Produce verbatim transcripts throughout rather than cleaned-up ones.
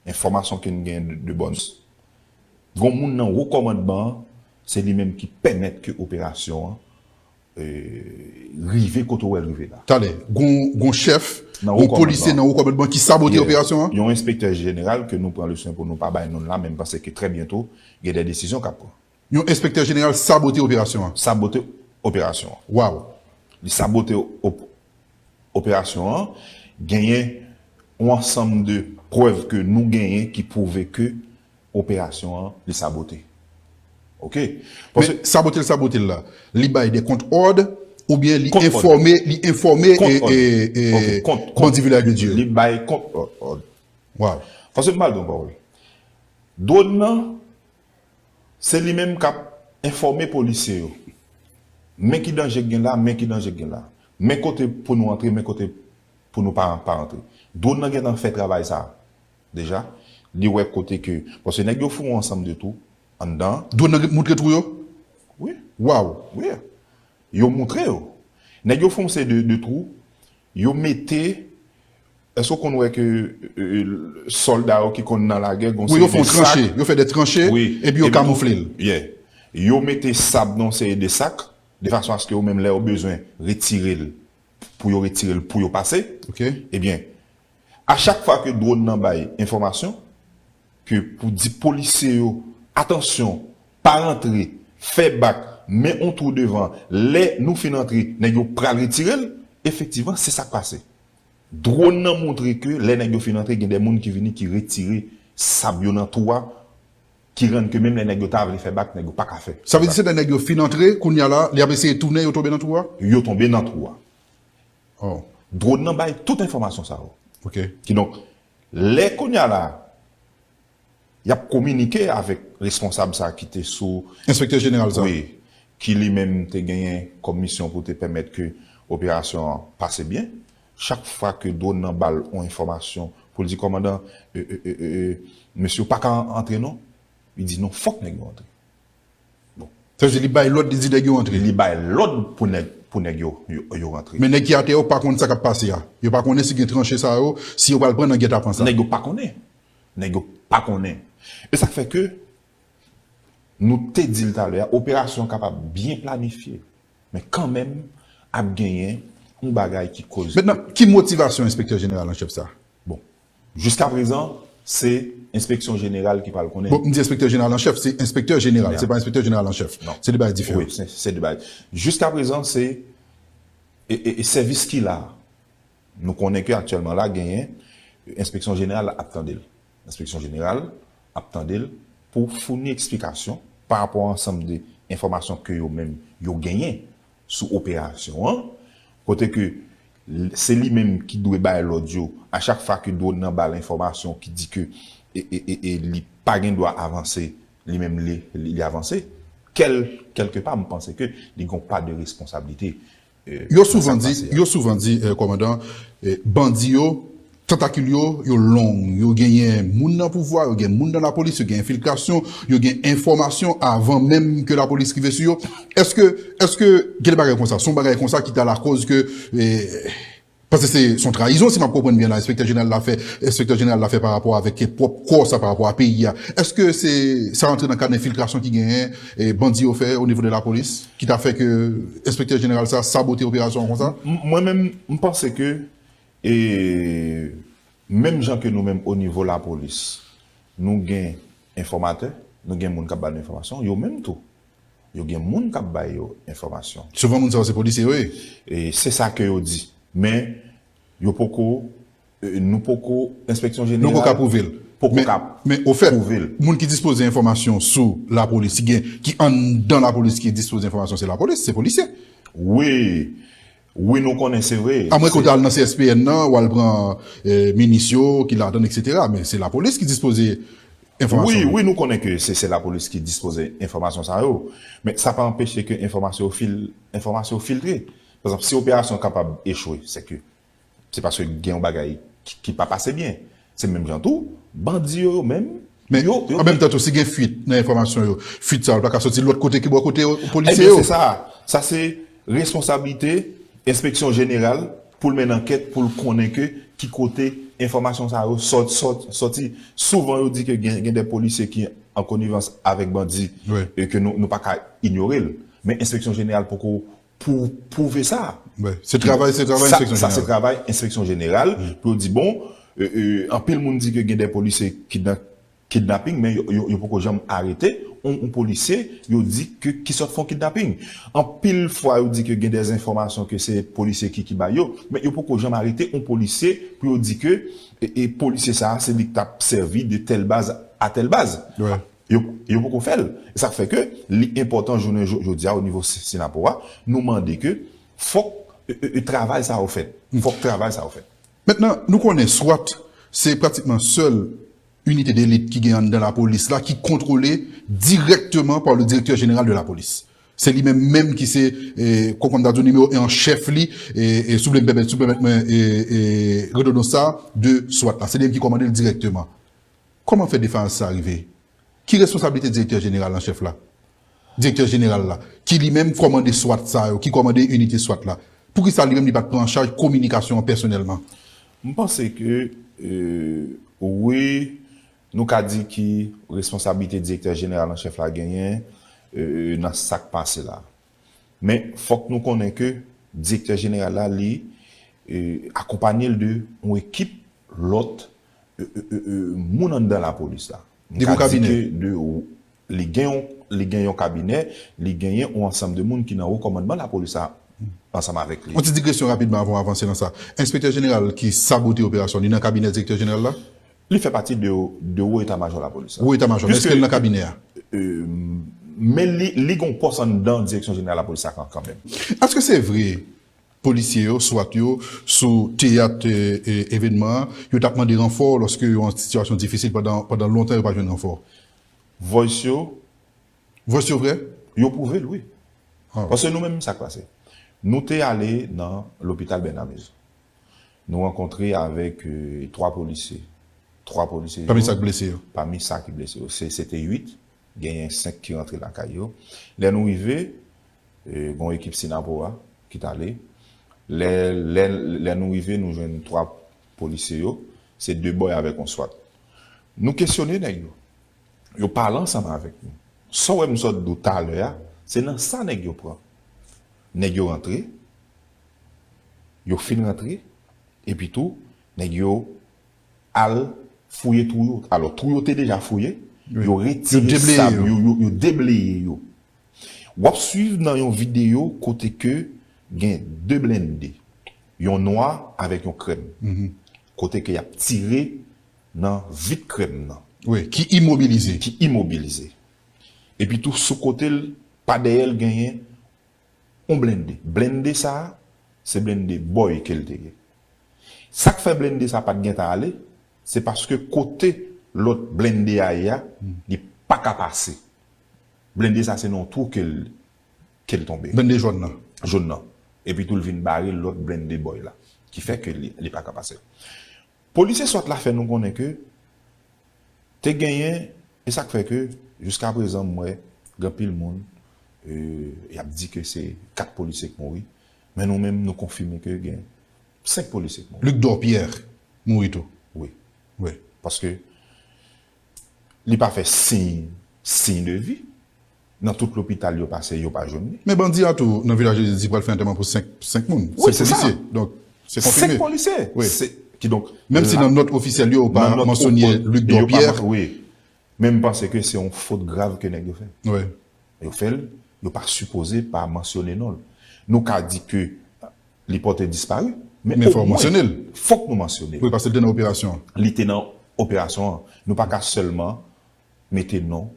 Enfòmasyon ke n gen de, de bòn sous. Gon moun nan wo kòmandman an, se li menm ki pèmèt ke operasyon an, e, rive kote w wè l rive la. Talè, gon, gon chèf, gon polisye nan wo kòmandman ki sabote operasyon an? Yon enspektè jeneral ke nou pran le swen pou nou pa bay non l la, men m panse ke trè byento, gen de desizyon k ap pran. Yon enspektè jeneral sabote operasyon an? Sabote operasyon an. Waw. Li sabote op-, operasyon an. Genyen yon ansanm de prèv ke nou genyen ki pwouve ke operasyon an, li sabote. Oke? Men sabote l, sabote l la, li bay de kont òd, oubyen li enfòme, li enfòme, e, e, e, bandi Vilaj de Dye? Li bay kont òd. Waw. Paske m pral di yon pawòl. Dwòn nan, se li menm k ap enfòme polisye yo. Men ki danje k gen la, men ki danje k gen la. Men kote pou nou antre, men kote pou nou pa, pa antre. Dwòn nan gentan fè travay sa a. Deja, li wè kote ke, paske nèg yo fè yon ansanm de twou anndan. Dwòn nan moutre twou yo? Wi. Waw. Wi. Yo moutre yo. Nèg yo fè yon seri de, de twou, yo mete, èske w konn wè ke, e, e, sòlda yo ki konn nan lagè, gon seri de sak. Wi, yo fè yon tranche, yo fè de tranche, epi yo kamoufle l. Yeah. Yo mete sab nan yon seri de sak, de fason aske yo menm lè yo bezwen retire l, pou yo retire l, pou yo pase. Oke. Ebyen, a chak fwa ke dwòn nan bay enfòmasyon, ke pou di polisye yo, "Atansyon, pa rantre, fè bak, men on twou devan, lè nou fin antre, nèg yo pral retire l," efektivman, se sa k pase. Dwòn nan montre ke lè nèg yo fin antre, gen de moun ki vini ki retire sab yo nan twou a, ki rann ke menm lè nèg yo ta vle fè bak, nèg yo pa ka fè. Sa vle di se lè nèg yo fin antre, kounye a la, li ap eseye tounen, yo tonbe nan twou a? Yo tonbe nan twou a. Oh. Dwòn nan bay tout enfòmasyon sa yo. Oke. Kidonk, lè kounye a la, y ap kominike avèk responsab sa ki te sou... Enspektè jeneral sa. Wi, ki li menm te genyen kòm misyon pou te pèmèt ke operasyon an pase byen. Chak fwa ke dwòn nan ba l yon enfòmasyon pou l di, "Kòmandan, e, e, e, e, e, mesye yo pa ka antre non," li di, "Non, fòk nèg yo antre." Bon. Sa vle di li bay lòd, li di nèg yo antre. Li bay lòd pou nèg, pou nèg yo, yo, yo rantre. Men nèg ki atè yo pa konn sa k ap pase a. Yo pa konnen si gen tranche sa yo, si yo pral pran nan gètapan sa. Nèg yo pa konnen. Nèg yo pa konnen. E sa k fè ke nou te di l talè a, operasyon kapab byen planifye, men kanmenm ap genyen yon bagay ki koz. Mentnan, ki motivasyon enspektè jeneral an chèf sa? Bon, jiskaprezan, se enspeksyon jeneral ki pral konnen. Bon, m di enspektè jeneral an chèf, se enspektè jeneral, se pa enspektè jeneral an chèf. Non. Se de bagay diferan. Wi, se, se de bagay. Jiskaprezan, se, e, e, e sèvis ki la. Nou konnen ke aktyèlman la, genyen, enspeksyon jeneral ap tande l. Enspeksyon jeneral ap tande l pou founi eksplikasyon pa rapò a ansanm de enfòmasyon ke yo menm yo genyen sou operasyon an, kote ke l-, se li menm ki dwe bay lòd yo a chak fwa ke dwòn nan ba l enfòmasyon ki di ke e, e, e, e li pa gen dwa avanse, li menm li, li, li avanse, kèl, kèlkepa, m panse ke li gen yon pa de responsablite. Yo souvan di, yo souvan di, eh, kòmandan, eh, bandi yo, tantakil yo, yo long. Yo genyen moun nan pouvwa, yo gen moun nan lapolis, yo gen enfiltrasyon, yo gen enfòmasyon avan menm ke lapolis rive sou yo. Èske, èske gen de bagay konsa? Se yon bagay konsa ki ta lakòz ke, eh, paske se, se yon trayizon, si m ap konprann byen la, enspektè jeneral la fè, enspektè jeneral la fè pa rapò avèk pwòp kò sa, pa rapò a peyi a. Èske se, sa rantre nan kad enfiltrasyon ki genyen, eh, bandi yo fè o nivo de lapolis? Ki ta fè ke enspektè jeneral sa sabote operasyon an konsa? M-, mwen menm, m panse ke, e, menm jan ke nou menm o nivo lapolis, nou gen enfòmatè, nou gen moun k ap ba nou enfòmasyon, yo menm tou, yo gen moun k ap ba yo enfòmasyon. Souvan moun sa yo se polisye yo ye. E se sa ke yo di. Men, yo poko, e, nou poko, enspeksyon jeneral poko ka pwouve l. Poko ka pwouve l. Men, men ofèt, moun ki dispoze enfòmasyon sou lapolis, ki gen, ki anndan lapolis ki dispoze enfòmasyon, se lapolis, se polisye. Wi. Wi, nou konnen, se vre. Amwen ke w ta al nan C S P N nan, w al pran, eh, minis yo ki ladan, et cetera. Men se lapolis ki dispoze enfòmasyon. Wi, wi, nou konnen ke se, se lapolis ki dispoze enfòmasyon sa yo. Men sa pa anpeche ke enfòmasyon yo fil-, enfòmasyon yo filtre. Pa egzanp, si operasyon kapab echwe, se ke se paske gen yon bagay ki, ki pa pase byen. Se menm jan tou, bandi yo, yo menm, men yo, yo an menm tan tou, si gen fuit nan enfòmasyon yo, fuit sa yo pa ka soti lòt kote ki bò kote yo, polisye yo. Ebyen, se sa. Sa se responsablite enspeksyon jeneral pou l mennen ankèt, pou l konnen ke ki kote enfòmasyon sa yo sòt, sòt, sòti. Souvan, yo di ke gen, gen de polisye ki an konivans avèk bandi, e ke nou, nou pa ka inyore l. Men enspeksyon jeneral poko pou pwouve sa. Se travay, se travay enspeksyon jeneral. Sa se travay enspeksyon jeneral pou yo di, bon, anpil moun di ke gen de polisye ki nan kidnaping, men yo, yo, yo poko janm arete yon, yon polisye, yo di ke ki sòt fè yon kidnaping. Anpil fwa, yo di ke gen de enfòmasyon ke se polisye ki, ki bay yo, men yo poko janm arete yon polisye pou yo di ke e, e polisye sa a, se li k t ap sèvi de tèl baz a tèl baz. Yo, yo poko fè l. E sa k fè ke li enpòtan jounen jo-, jodi a o nivo si-, Synapoha, nou mande ke fòk e, e, e, travay sa yo fèt. Fòk travay sa yo fèt. Mentnan, nou konnen SWAT se pratikman sèl inite delit ki gen anndan lapolis la, ki kontwole dirèkteman pa le directeur général de la police. Se li menm menm ki se, e, kon, kon m ta di w, nimewo en an chèf li, e, e, si w vle m pèmèt, si w pèmèt mwen, e, e, redondan sa, de SWAT la. Se li menm ki kòmande l dirèkteman. Kòman fè defayans sa rive? Ki responsablite direktè jeneral an chèf la? Direktè jeneral la, ki li menm kòmande SWAT sa yo, ki kòmande inite SWAT la. Poukisa li menm li pa t pran an chaj kominikasyon an pèsonèlman? M panse ke, e, wi, nou ka di ki responsablite direktè jeneral an chèf la genyen, e, nan sa k pase la. Men, fòk nou konnen ke direktè jeneral la, li, e, akonpanye l de yon ekip lòt, e, e, e, e, moun anndan lapolis la. M ka di ke de, li gen yon, li gen yon kabinè, li genyen yon ansanm de moun ki nan wo kòmandman lapolis la ansanm avèk li. Yon ti digresyon rapidman avan w avanse nan sa. Enspektè jeneral ki sabote operasyon, li nan kabinè direktè jeneral la? Li fè pati de, de wo eta majò lapolis la. Wo eta majò, men èske l nan kabinè a? Men li, li gen yon pòs anndan direksyon jeneral lapolis la kan, kanmenm. Èske se vre polisye yo, SWAT yo, sou teyat, e, e, evènman an, yo t ap mande ranfò lòske yo an sitiyasyon difisil pandan, pandan lontan yo pa jwenn ranfò? Voice yo. Voice yo vre? Yo pwouve l, wi. Paske nou menm, sa k pase? Nou te ale nan lopital Bernard Mezon. Nou rankontre avèk, e, twa polisye. Twa polisye. Pami sa k blese yo? Pami sa ki blese yo. Se, se te uit. Genyen senk ki rantre lakay yo. Lè nou rive, e, gen yon ekip Synapoha ki t ale. Lè, lè, lè nou rive, nou jwenn twa polisye yo. Se de bòy avèk yon SWAT. Nou kesyone nèg yo. Yo pale ansanm avèk nou. Sa w wè m sot di w talè a, se nan sa nèg yo pran. Nèg yo rantre, yo fin rantre, epi tou, nèg yo al fouye twou yo. Alò, twou yo te deja fouye, yo retire sab yo, yo, yo debleye yo. W ap swiv nan yon videyo kote ke gen de blende, yon nwa avèk yon krèm, kote ke y ap tire nan vit krèm nan. Wi, ki imobilize. Ki imobilize. Epi tou sou kote l, pa dèyè l genyen yon blende. Blende sa a, se blende bòy ke l te ye. Sa k fè blende sa a pa t gentan ale, se paske kote lòt blende a ye a, li pa ka pase. Blende sa a se nan yon twou ke l, ke l tonbe. Blende jòn nan. Jòn nan. Epi tou l vin bare lòt blende bòy la. Ki fè ke li, li pa ka pase. Polisye SWAT la fè nou konnen ke te genyen, e sa k fè ke jiskaprezan m wè gen anpil moun, e, y ap di ke se kat polisye k mouri, men nou menm nou konfime ke gen senk polisye k mouri. Luc Dorpierre mouri tou. Wi. Wi. Paske li pa fè siy, siy de vi. Nan tout lopital yo pase, yo pa jwenn li. Men bandi a tou, nan Vilaj de Dye, di pral fè antèman pou senk, senk moun. Wi, se sa. Donk, se konfime. Senk polisye. Wi. Kidonk, menm si nan nòt ofisyèl yo, yo pa mansyone Luc Dorpierre. Wi. Men m panse ke se yon fot grav ke nèg yo fè. Wi. Yo fè l, yo pa sipoze pa mansyone non l. Nou ka di ke li pòte dispari, men omwen, fòk nou mansyone l. Wi, paske l te nan operasyon an. Li te nan operasyon an. Nou pa ka sèlman mete non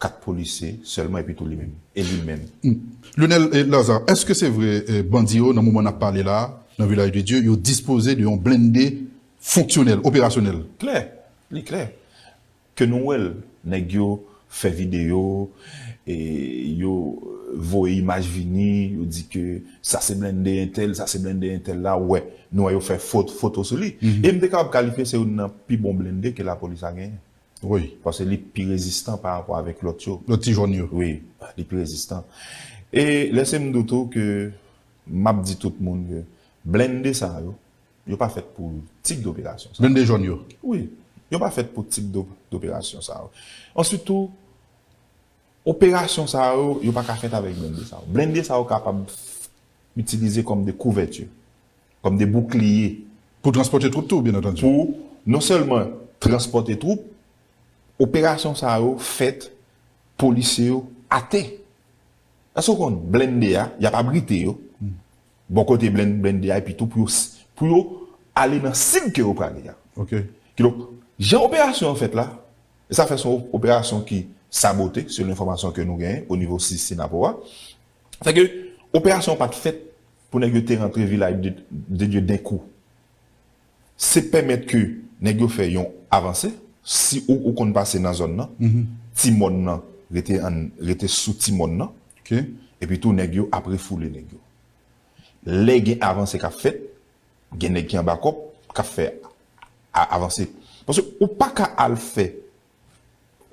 kat polisye sèlman epi tou li menm. E li menm. Lionel, e, Lazarre, èske se vre, e, bandi yo, nan moman n ap pale la, nan Vilaj de Dye, yo dispoze de yon blende fonksyonèl, operasyonèl? Klè, li klè. Ke nou wè l, nèg yo fè videyo, e, yo voye imaj vini, yo di ke sa se blende entèl, sa se blende entèl la, wè, nou wè yo fè fot-, foto sou li. E m te kapab kalifye se youn nan pi bon blende ke lapolis la genyen. Wi. Paske li pi rezistan pa rapò avèk lòt yo. Lòt ti jòn yo. Wi, li pi rezistan. E lèse m di w tou ke m ap di tout moun ke Blende sa yo, yo pa fèt pou tip doperasyon sa. Blende jòn yo. Wi, yo pa fèt pou tip do- doperasyon sa yo. Answit tou, operasyon sa yo, yo pa ka fèt avèk blende sa yo. Blende sa yo kapab itilize kòm de kouvèti, kòm de boukliye. Pou transpòte twoup tou, byen antandi. Pou non sèlman transpòte twoup, operasyon sa yo fèt, polisye yo atè. Èske w konn blende a, y ap abrite yo bò kote blen- blende a, epi tou pou yo, s- pou yo ale nan sib ke yo prale a. Ok. Kidonk, jan operasyon an fèt la, e sa fè se yon operasyon ki sabote, selon enfòmasyon ke nou genyen o nivo sis Sinapo a. Fè ke operasyon an pa t fèt pou nèg yo te rantre Vilaj de, de Dye denkou. Se pèmèt ke nèg yo fè yon avanse, si ou, ou konn pase nan zòn nan, ti mòn nan rete, an, rete sou ti mòn nan, Ok. epi tou nèg yo ap refoule nèg yo. Lè gen avanse k ap fèt, gen nèg ki anba kòb k ap fè a- avanse. Paske ou pa ka al fè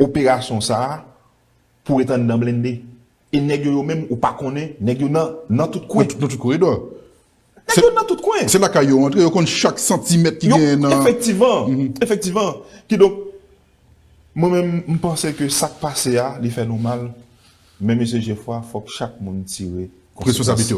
operasyon sa a pou ret anndan blende. E nèg yo, yo menm, ou pa konnen, nèg yo nan, nan tout kwen. Nan tout koridò. Nèg yo nan tout kwen. Se lakay yo antre, yo konn chak santimèt ki genyen nan. Efektivman, efektivman. Kidonk, mwen menm, m panse ke sa k pase a, li fè nou mal. Men mesye Jefwa, fòk chak moun tire Responsablite yo.